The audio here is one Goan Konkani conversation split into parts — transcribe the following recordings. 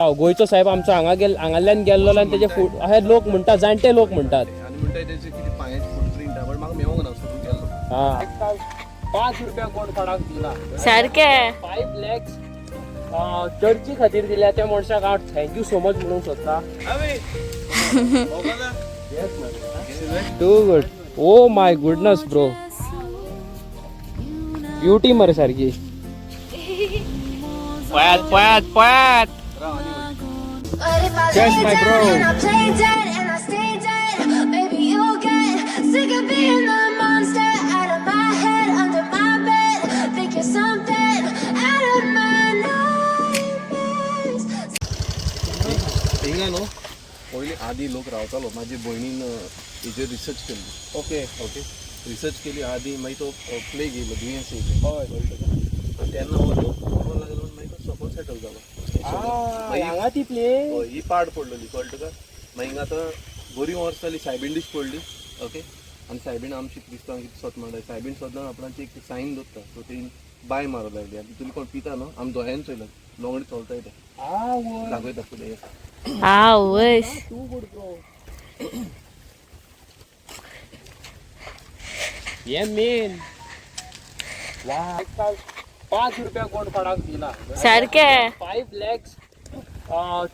गोंयचो साहेब आमचो हांगा गेल, हांगाल्यान गेल्लो आनी तेजे फूट अहे लोक म्हणटात, जाणटे लोक म्हणटात. आनी म्हणटा तेजे कितें पांयाचे फुटप्रिंट आहा, बट म्हाका मेवोंक ना, सोदूंक गेल्लो. हा, 5 रुपया कोण कोणाक दिना. सारकें. 5 लॅक्स चर्ची खातीर दिल्या त्या मनशाक हांव thank you so much म्हणूंक सोदता. Too good. Oh my goodness bro, beauty मरे सारकी. पळयात पळयात पळयात. But if I Yes, lay my down bro. And I play dead and I stay dead, maybe you'll get sick of being the monster out of my head, under my bed. Think you're something out of my nightmares. हिंगा न्हू पयलीं आदी लोक रावतालो. म्हाजी भयणीन हेजेर रिसर्च केल्ली. ओके, रिसर्च केली आदी, मागीर तो प्लेग येयलो, दुयेंस येयलें. आनी तेन्ना हो लोक मरोंक लागलो म्हणून मागीर तो सकयल सेटल जालो. मागीर हांगा ती प्लेस. हय, ही पाड पडलेली, कळ्ळें तुका? मागीर हिंगा आतां बरीं वर्स जाली सायबीण दीस पडली. ओके, आनी सायबीण आमची क्रिस्तांव कितें सोद म्हणटा, सायबीण सदां आपणाची एक सायन दवरता. सो ती बाय मारूंक लागली आनी तितून कोण पिता न्हू, आमी दोळ्यान चोयला, लोंगडी चलताय ते दाखयता फुडें. आवयस. Too good bro. हे मेन वा, 5 रुपया कोण कोणाक दिना. सारकें. 5 लॅक्स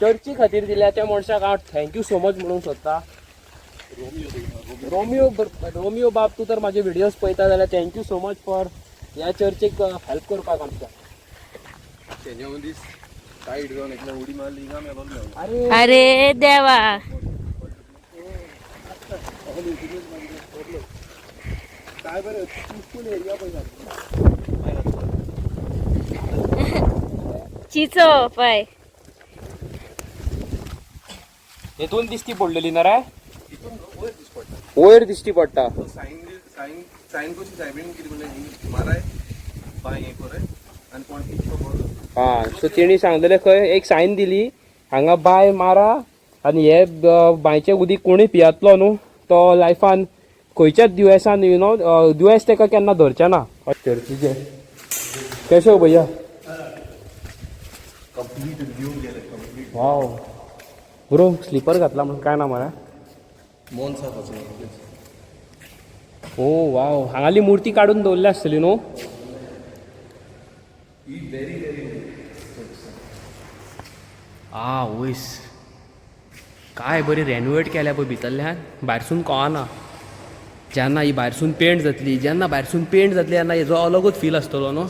चर्ची खातीर दिल्या त्या मनशाक हांव thank you so much म्हणूंक सोदता. रोमियो, रोमियो बाब, तूं तर म्हाजे व्हिडियोज पळयता जाल्यार thank you so much for ह्या चर्चीक हेल्प करपाक आमच्या. तेजे मदीं टायट जावन एकल्या उडी मारली, हिंगा मेलो मेलो. अरे. अरे देवा. काय बरं पिसफूल एरिया पळय. चिचो पळय. हेतून दिसती पडलेली ना रे? तितून वयर दीस पडटा. वयर दिश्टी पडटा. तो सायन सायन सायन कशी सायबीण कितें म्हणलें, हिंग माराय बांय हें करय आनी कोण पिस्तो बरो. हा, सो तेणी सांगलेले खंय एक सायन दिली, हांगा बाय मारा आनी हे बांयचें उदीक कोणूय पियेतलो न्हू, तो लायफान खंयच्याच दुयेंसान, you know, दुयेंस ताका केन्ना धरचें ना. चर्चीचें कैसे हो भैया? कंप्लीट न्यू गेलें कंप्लीट. वाव ब्रो, स्लीपर घातला म्हणून काय ना मरे. मन साफ आसा. ओ वाव, हांगाली मूर्ती काडून दवरल्या आसतली न्हू. ही व्हेरी व्हेरी आ वयस, काय बरी रेनोवेट केल्या पळय भितरल्यान, भायरसून कळना. जेन्ना ही भायरसून पेंट जातली, जेन्ना भायरसून पेंट जातली तेन्ना हेजो अलगूच फील आसतलो न्हू.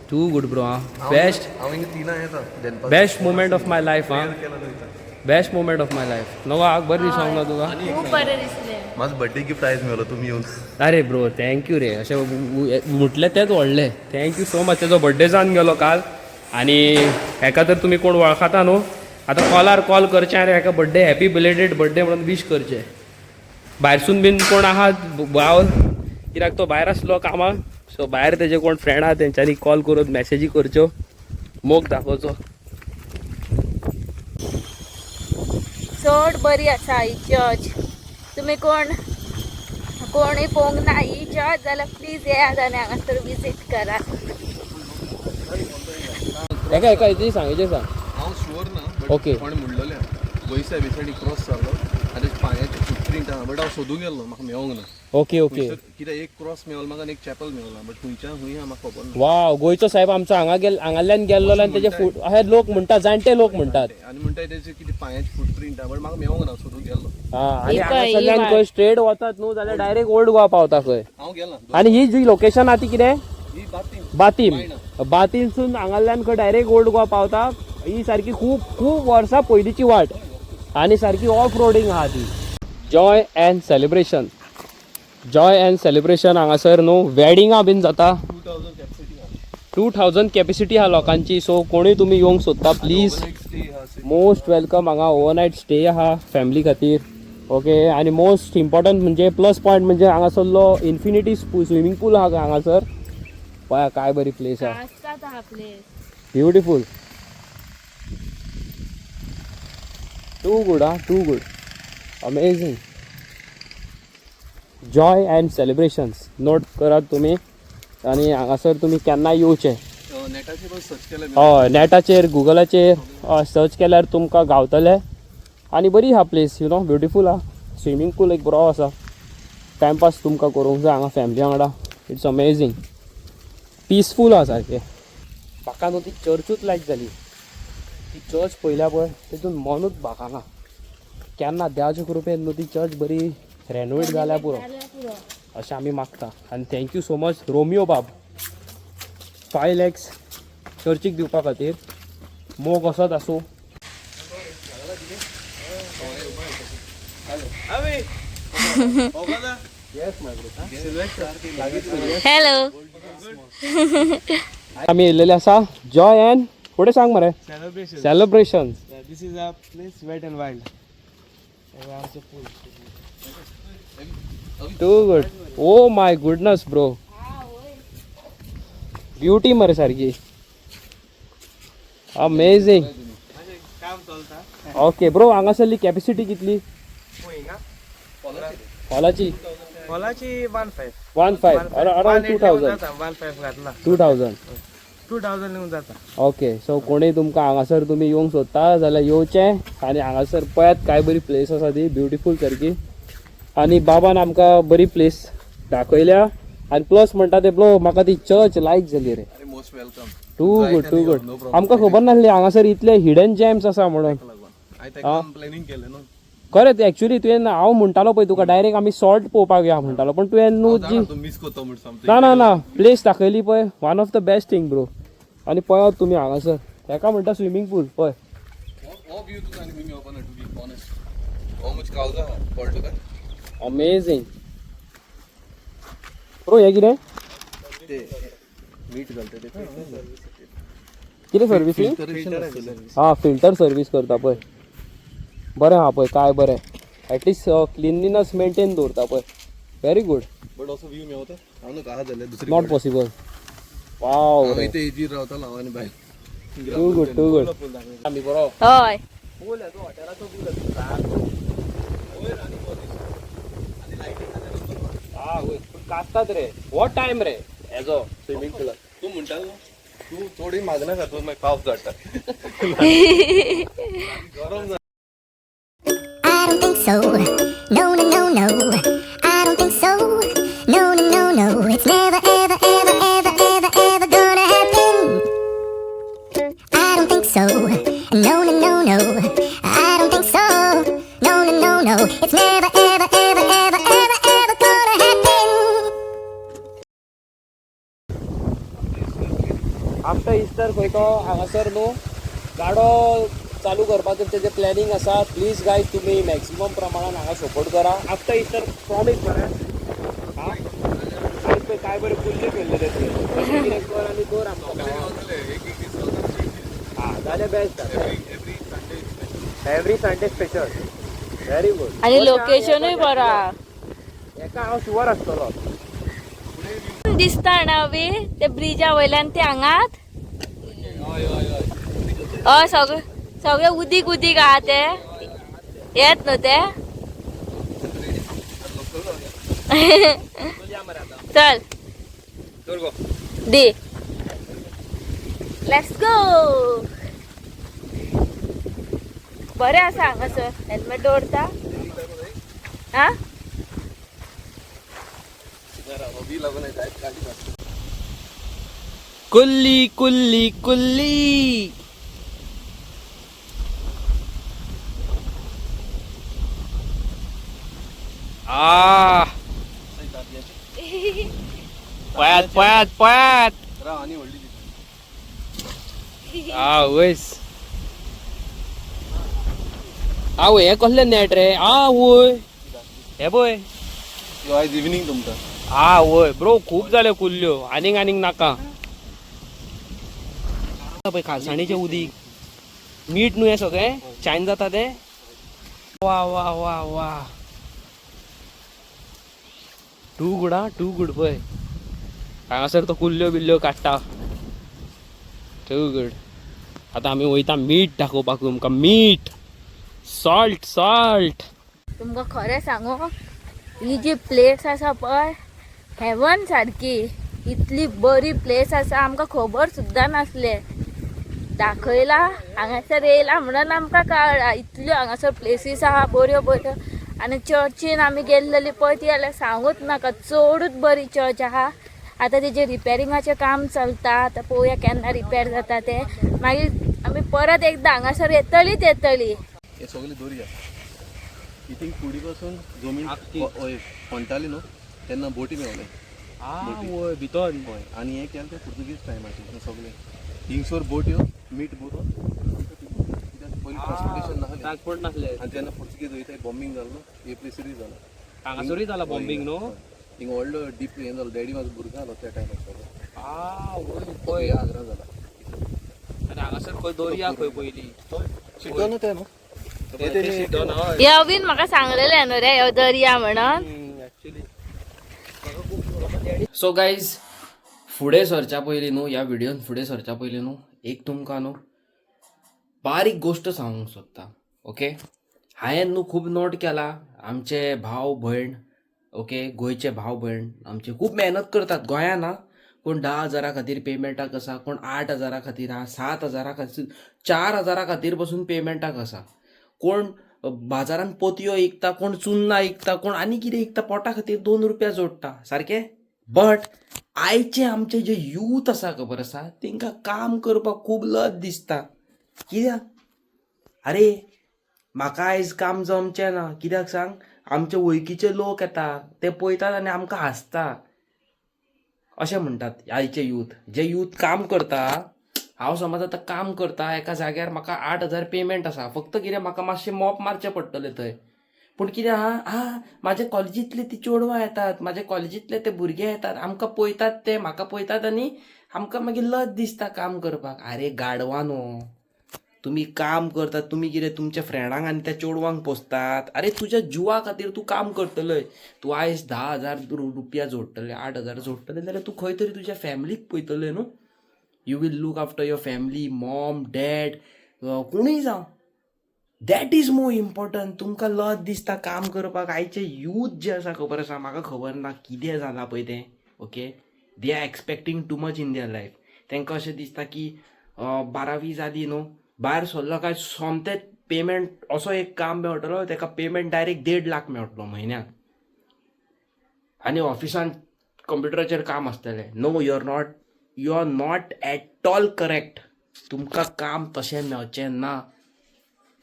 Too good bro. आं, बेस्ट. हांव हिंगा तिनां येता दनपार. Best moment of my life. आं. केला वयता. Best moment of my life. नको आग बरें दिसोंक ना तुका? खूब बरें दिसलें. म्हाजो बर्थडे गिफ्ट आयज मेळ्ळो तुमी येवन. अरे ब्रो, thank you रे. अशें म्हटलें तेंच व्हडलें. Thank you so much. तेजो बड्डे जावन गेलो काल आनी हेका तर तुमी कोण वळखता न्हू, आतां कॉलार कॉल करचें आनी हेका बड्डे, हॅपी बिलेटेड बड्डे म्हणून वीश करचें. भायरसून बीन कोण आहा भाव, कित्याक तो भायर आसलो कामाक, सो भायर तेजे कोण फ्रेंड आहा तेंच्यांनी कॉल करून मॅसेजी करच्यो, मोग दाखोवचो. चड बरी आसा ही चर्च. तुमी कोण कोणूय पळोवंक ना ही चर्च जाल्यार प्लीज येयात आनी हांगासर विजीट करा. हेका हेका हेजी सांग, हेजें सांग. हांव शुअर ना बट कोणें म्हणलेलें, गोंय सायबीसाठी क्रॉस जालो आनी तेजे पांयाचे फुटप्रिंट आहा, बट हांव सोदूंक गेल्लो, म्हाका मेवोंक ना. ओके ओके कित्याक एक क्रॉस मेवलो म्हाका आनी एक चॅपल मेवला, बट खंयच्यान खंय आहा म्हाका खबर ना. वाव, गोंयचो साहेब आमचो हांगा गेल, हांगाल्यान गेल्लो आनी तेजे फूट अहे लोक म्हणटात, जाणटे लोक म्हणटात. आनी म्हणटा तेजे कितें पांयाचे फुटप्रिंट आहा, बट म्हाका मेवोंक ना, सोदूंक गेल्लो. हा, आनी ही पळय, ही हांगासरल्यान वाट. खंय स्ट्रेट वतात न्हू जाल्यार डायरेक्ट ओल्ड गोवा पावता खंय. हांव गेला. आनी ही जी लोकेशन आहा ती कितें? ही बातीम. बातीम. बातीमसून हांगाल्यान खंय डायरेक्ट ओल्ड गोवा पावता. ही सारकी खूब खूब वर्सां पयलींची वाट आनी सारकी ऑफ रोडींग आहा ती. Joy and celebration, joy and celebration. हांगासर न्हू वेडिंगां बीन जाता. 2000 कॅपॅसिटी आहा. 2000 कॅपेसिटी आहा लोकांची. सो कोणूय तुमी येवंक सोदता, प्लीज. ओवरनायट स्टे आहा. Most welcome. हांगा ओवरनायट स्टे आहा फॅमिली खातीर. ओके, आनी मोस्ट इम्पॉर्टंट म्हणजे प्लस पॉयंट म्हणजे हांगासरलो इन्फिनिटी स्विमींग पूल आहा हांगासर. पळया काय बरी प्लेस आहा. आसतात हा प्लेस. Beautiful, too good. हा, too good, amazing. Joy and celebrations note करात तुमी आनी हांगासर तुमी केन्ना येवचे. नेटाचेर सर्च केलें. हय, नेटाचेर, गुगलाचेर सर्च केल्यार तुमकां गावतलें. आनी बरी आहा प्लेस, you know, beautiful आहा. स्विमींग पूल एक बरो आसा, टायमपास तुमकां करूंक जाय हांगा फॅमिली वांगडा. It's amazing, peaceful आहा सारकें. म्हाका न्हू ती चर्चूच लायक जाली. ती चर्च पळयल्या पळय, तितून मनूच भागना. केन्ना देवाच्या कृपेन न्हू ती चर्च बरी रेनोवेट जाल्या पुरो अशें आमी मागता. आनी thank you so much Romeo बाब, 5 लॅक्स चर्चीक दिवपा खातीर. मोग असोच आसूं. हॅलो. आमी येयल्लेले आसा जॉय अँड फुडें सांग मरे. Celebration. Celebration. Yeah, this is a place Wet and Wild. आमचं pool. Too good. Oh my goodness bro, beauty मरे सारकी, अमेझींग. काम चलता. ओके ब्रो, हांगासरली कॅपॅसिटी कितली हॉलाची? हॉलाची 1.5. 1.5, around 2,000. 1.5 घातला. 2,000. 2,000 येवन जाता. ओके, सो कोणूय तुमकां हांगासर तुमी येवंक सोदता जाल्यार येवचें आनी हांगासर पळयात काय बरी प्लेस आसा ती, ब्युटिफूल सारकी. आनी बाबान आमकां बरी प्लेस दाखयल्या. आनी प्लस म्हणटा ते ब्रो, म्हाका ती चर्च लायक जाली रे. अरे, most welcome. Too good, too good. आमकां खबर नासली हांगासर इतले हिडन जेम्स आसा म्हणून. हांवें ताका प्लॅनिंग केलें न्हू. खरें, एक्चुली तुवें, हांव म्हणटालो पळय तुका, डायरेक्ट आमी सॉल्ट पळोवपाक या म्हणटालो, पण तुवें न्हू जी तूं मिस करतो म्हण समथिंग. ना ना ना, प्लेस दाखयली पळय, one of the best thing bro. आनी पळयात तुमी हांगासर, हेका म्हणटा स्विमींग पूल पळय. हो व्यू तुका आनी खंय मेळपा ना, टू बी ऑनेस्ट. हो मुज कावजा कळटा तुका? Amazing bro. हें कितें? ते मीठ घालता ते. कितें सर्विसींग? हा, फिल्टर सर्वीस करता पळय. बरें आहा पळय, काय बरें, एटलिस्ट क्लिनलीनस मेंटेन दवरता पळय, व्हेरी गुड. बट असो व्यू मेवता हांव न्हू आहा जाल्यार दुसरी. Not possible, वाव. हांव इथे एजीर रावतालो हांव आनी भायर. Too good, too good. आमी बरो. हय. पूल आहे तो, हॉटेलाचो पूल आहे. हा वय, पूण काजतात रे, हो टायम रे हेजो स्विमींग पुलाक. तूं म्हणटालो न्हू, तूं चोडूय मागनाका, तूं मागीर पावस धाडटा, गरम जाता. I don't think so. No, no, no, no. I don't think so. No, no, no, no. It's never, ever, ever, ever, ever, ever gonna happen. I don't think so. No, no, no, no. I don't think so. No, no, no, no. It's never, ever, ever, ever, ever, ever gonna happen. After Easter खंय तो हांगासर न्हू गाडो चालू करपाचें तेजें प्लॅनिंग आसा. प्लीज गायज, तुमी मॅक्सिमम प्रमाणान हांगा सपोर्ट करा. आफ्टर इस्टर प्रॉमीस मरे. आं, आयज पळय काय बरें कुल्ल्यो केल्ले ते तुवें. तशें कितें कर आनी दवर आमकां भावाक. आं, जाल्यार best. Every Sunday special, very good. आनी लोकेशनूय बरो आहा. हेका हांव शुवर आसतलो. दिसता ना बी ते ब्रिजा वयल्यान ते हांगात. हय, सगळे सगळे उदीक उदीक आहा ते येत न्हू ते. चल दी, let's go. बरें आसा हांगासर. हेल्मेट दवरता हा. बी लागून गाडी. कुल्ली कुल्ली कुल्ली. आ, पळयात पळयात पळयात. राव, आनी व्हडली दिसता. आ वयस, आवय, हें कसलें नेट रे? आ वय, हे पळय. यो आयज इव्हिनींग तुमकां. आ वय ब्रो, खूब जाल्यो कुल्ल्यो, आनीक आनीक नाका. पळय खालसाणीचें उदीक, मीठ न्हू हें सगळें चायन जाता तें. वा वा वा वा, टू गुड. आ, टू गुड. पळय हांगासर तो कुल्ल्यो बिल्ल्यो काडटा. Too good. आतां आमी वयता मीठ दाखोवपाक तुमकां, मीठ, सॉल्ट सॉल्ट. तुमकां खरें सांगू, ही जी प्लेस आसा पळय, हेवन सारकी. इतली बरी प्लेस आसा, आमकां खबर सुद्दां नासलें. दाखयला हांगासर येयला म्हणून आमकां कळ्ळा इतल्यो हांगासर प्लेसीस आहा बऱ्यो बऱ्यो. आनी चर्चीन आमी गेल्लेली पळय ती जाल्यार सांगूच नाका, चडूच बरी चर्च आहा. आतां तेजें रिपेरिंगाचें काम चलता, आतां पळोवया केन्ना रिपेर जाता तें. मागीर आमी परत एकदां हांगासर येतलीच येतली. हे सगळे दर्या इथिंग कुडी पासून जमीन आख्खी. हय खणटाली न्हू तेन्ना बोटी मेवले. आवय भितर. हय, आनी हें केलें तें पुर्तुगीज टायमाचेर हें सगळें थिंगसर बोट्यो मीठ बरोवन, कित्याक पयलीं ट्रान्सपोर्टेशन नासलें. ट्रान्सपोर्ट नासले. आनी तेन्ना पुर्तुगीज वयता, बॉम्बिंग जालो न्हू हे प्लेसीरूय जाला. हांगासरूय जाला बॉम्बिंग न्हू. हिंगा व्हडलो डीप हें जालो. डॅडी म्हाजो भुरगो आसलो त्या टायमार सगळो. आवय. पळय आग्रा जाला. आनी हांगासर खंय दर्या खंय पयली. शिकलो न्हू तें न्हू. शिकलो ना, हय. हे अवीन म्हाका सांगलेलें न्हू रे ह्यो दर्या म्हणून. सो गायज, फुडें सरच्या पयलीं न्हू, ह्या व्हिडियोन फुडें सरच्या पयलीं न्हू, एक तुमकां न्हू बारीक गोश्ट सांगूंक सोदता, ओके. हांवें न्हू खूब नोट केला, आमचे भाव भयण, ओके, गोंयचे भाव भयण आमचे खूब मेहनत करतात गोंयान. आं, कोण 10,000 खातीर पेमेंटाक आसा, कोण 8,000 खातीर आहा, 7,000 खातीर, 4,000 खातीर पसून पेमेंटाक आसा, कोण बाजारान पोतयो विकता, कोण चुन्नां विकता, कोण आनी कितें विकता, पोटा खातीर 2 रुपया जोडटा सारकें. बट आयचे आमचे जे यूथ आसा खबर आसा, तांकां काम करपाक खूब लज दिसता. कित्याक? आरे म्हाका आयज काम जमचें ना, कित्याक सांग? आमचे वळखीचे लोक येता, ते पळयतात आनी आमकां हांसता अशें म्हणटात. आयचे यूथ, जे यूथ काम करता, हांव समज आतां काम करता एका जाग्यार, म्हाका 8,000 पेमेंट आसा, फक्त कितें म्हाका मातशें मॉप मारचें पडटलें थंय. पूण कितें आहा, आं, म्हाज्या कॉलेजींतली ती चेडवां येतात, म्हाज्या कॉलेजींतले ते भुरगे येतात, आमकां पळयतात, ते म्हाका पळयतात आनी आमकां मागीर लज दिसता काम करपाक. आरे गाडवानो, तुमी काम करतात, तुमी कितें तुमच्या फ्रेंडांक आनी त्या चेडवांक पोसतात? आरे तुज्या जिवा खातीर तूं काम करतलय. तूं आयज 10,000 रुपया जोडटले, 8,000 जोडटले जाल्यार तूं खंय तरी तुज्या फॅमिलीक पळयतले न्हू. You will look after your family, mom, dad, कोणूय जावं. That is more important. तुमकां लज दिसता काम करपाक. आयचे यूथ जे आसा खबर आसा, म्हाका खबर ना कितें जालां पळय तें, okay. They are expecting too much in their life. तांकां अशें दिसता की बारावी जाली न्हू, भायर सरलो काय सोमतेच पेमेंट, असो एक काम मेळटलो ताका, पेमेंट डायरेक्ट 1.5 लाख मेळटलो म्हयन्याक आनी ऑफिसान कंप्युटराचेर काम आसतलें. No, you are not at all correct. तुमकां काम तशें मेळचें ना.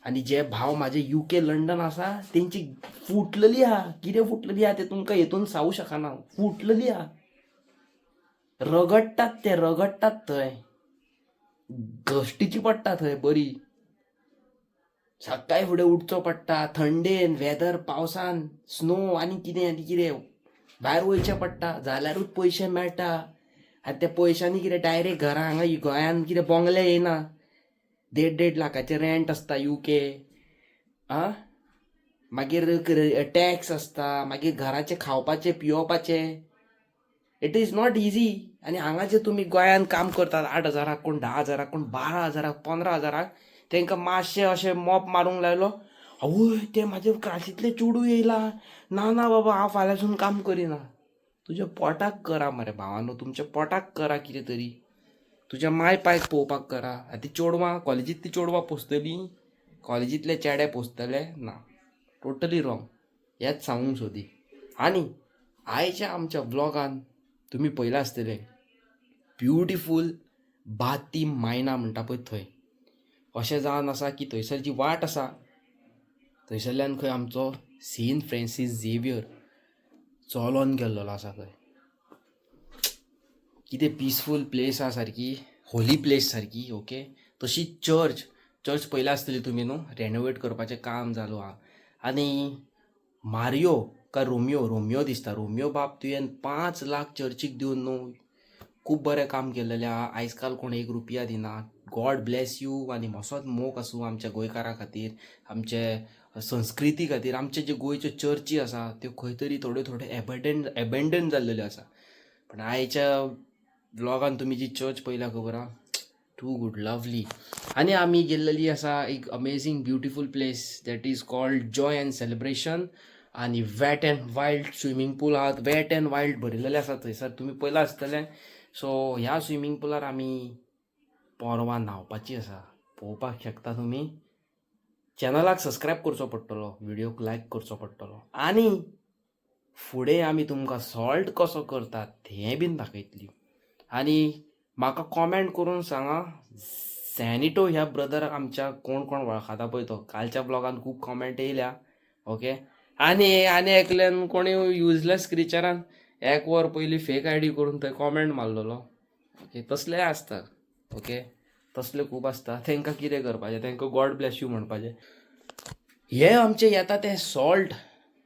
आनी जे भाव म्हाजे युके, लंडन आसा, तेंची फुटलेली आहा. कितें फुटलेली आहा तें तुमकां हेतून सांगू शकना. फुटलेली आहा, रगडटात ते, रगडटात थंय, घश्टीची पडटा थंय बरी. सकाळी फुडें उठचो पडटा थंडेन, वेदर, पावसान, स्नो आनी कितें आनी कितें, भायर वयचें पडटा जाल्यारूच पयशे मेळटा. आनी त्या पयशांनी कितें डायरेक्ट घरा हांगा गोंयान कितें बोंगले येयना. देड देड लाखाचें रेंट आसता युके. आं, मागीर टॅक्स आसता, मागीर घराचें, खावपाचें, पियोवपाचें. It is not easy. आनी हांगा जे तुमी गोंयान काम करतात 8,000-क, कोण 10,000-क, कोण 12,000-क, 15,000-क, तांकां मातशें अशें मॉप मारूंक लायलो, आवय, ते म्हाजे क्लासींतले चेडूं येयला, ना ना बाबा, हांव फाल्यांसून काम करिना. तुज्या पोटाक करा मरे भावानो, तुमच्या पोटाक करा कितें तरी, तुज्या माय पायक पळोवपाक करा. आनी ती चेडवां कॉलेजींत, ती चेडवां पोसतलीं, कॉलेजींतले चेडे पोसतले ना. Totally wrong. हेंच सांगूंक सोदी. आनी आयच्या आमच्या ब्लॉगान तुमी पळयलां आसतलें, ब्युटिफूल बाती मायना म्हणटा पळय थंय. अशें जावन आसा की थंयसर जी वाट आसा, थंयसरल्यान खंय आमचो सेंट फ्रांसीस झेवियर चलोन गेल्लो आसा खंय. कितें पिसफूल प्लेस आसा, सारकी होली प्लेस सारकी, ओके. तशी चर्च, चर्च पळयला आसतली तुमी न्हू, रेनोवेट करपाचें काम चालू आहा. आनी मारियो काय रोमियो, रोमियो दिसता, रोमियो बाब तुवें 5 लाख चर्चीक दिवन न्हू खूब बरें काम केल्लेलें आहा. आयज काल कोण 1 रुपया दिना. गॉड ब्लेस you. आनी असोच मोग आसूं आमच्या गोंयकारां खातीर, आमचे संस्कृती खातीर. आमचे जे गोंयच्यो चर्ची आसा त्यो खंय तरी थोड्यो थोड्यो एबेंडन जाल्लेल्यो आसा. पण आयच्या व्लॉगान तुमी जी चर्च पळयल्या खबर आहा, टू गुड, लवली. आनी आमी गेल्लेली आसा एक amazing beautiful place that is called Joy and Celebration. आनी wet and wild swimming pool आहा. वेट अँड वायल्ड भरिल्लें आसा थंयसर, तुमी पळयलां आसतलें. सो ह्या स्विमींग पुलार आमी पोरवां न्हांवपाची आसा. पळोवपाक शकता तुमी. चॅनलाक सबस्क्रायब करचो पडटलो, व्हिडियोक लायक करचो पडटलो आनी फुडें आमी तुमकां सॉल्ट कसो करतात हें बीन दाखयतली. आनी म्हाका कॉमेंट करून सांगा, सॅनिटो ह्या ब्रदराक आमच्या कोण कोण वळखता पळय तो. कालच्या ब्लॉगान खूब कॉमेंट येयल्या. ओके, आनी आनी एकल्यान कोणी युजलेस क्रिचरान एक वर पयलीं फेक आयडी करून थंय कॉमेंट मारलेलो. ओके, तसलेय आसता. ओके, तसले खूब आसता. तांकां कितें करपाचें? तांकां गॉड ब्लॅस you म्हणपाचें. हे आमचें येता तें सॉल्ट,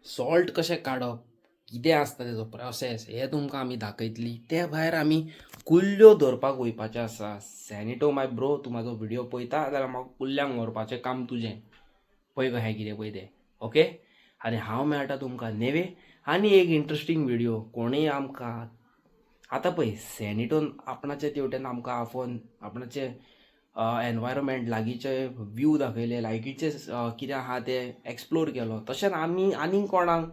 सॉल्ट कशें काडप, कितें आसता तेजो प्रोसेस, हें तुमकां आमी दाखयतली. ते भायर आमी कुल्ल्यो धरपाक वयपाचें आसा. सॅनिटो माय ब्रो, तूं म्हाजो व्हिडियो पळयता जाल्यार म्हाका कुल्ल्यांक व्हरपाचें काम तुजें. पळय कशें कितें पळय तें. ओके, आनी हांव मेळटा तुमकां नेवे आनी एक इंट्रस्टींग व्हिडियो. कोणूय आमकां आतां पळय, सॅनिटोन आपणाचे तेवटेन आमकां आफोवन आपणाचे एनवायरमेंट, लागींचे व्यू दाखयले, लागींचे कितें आहा तें एक्सप्लोर केलो, तशेंच आमी आनीक कोणाक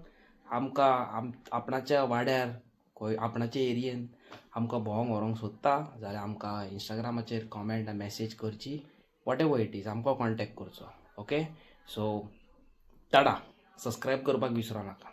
आमकां आपणाच्या वाड्यार खंय आपणाचे एरियेन आमकां भोंवंक व्हरोंक सोदता जाल्यार आमकां इंस्टाग्रामाचेर कॉमेंट मॅसेज करची, what ever it is, आमकां कॉन्टेक्ट करचो. ओके, सो टाटा, सबस्क्रायब करपाक विसरो नाका.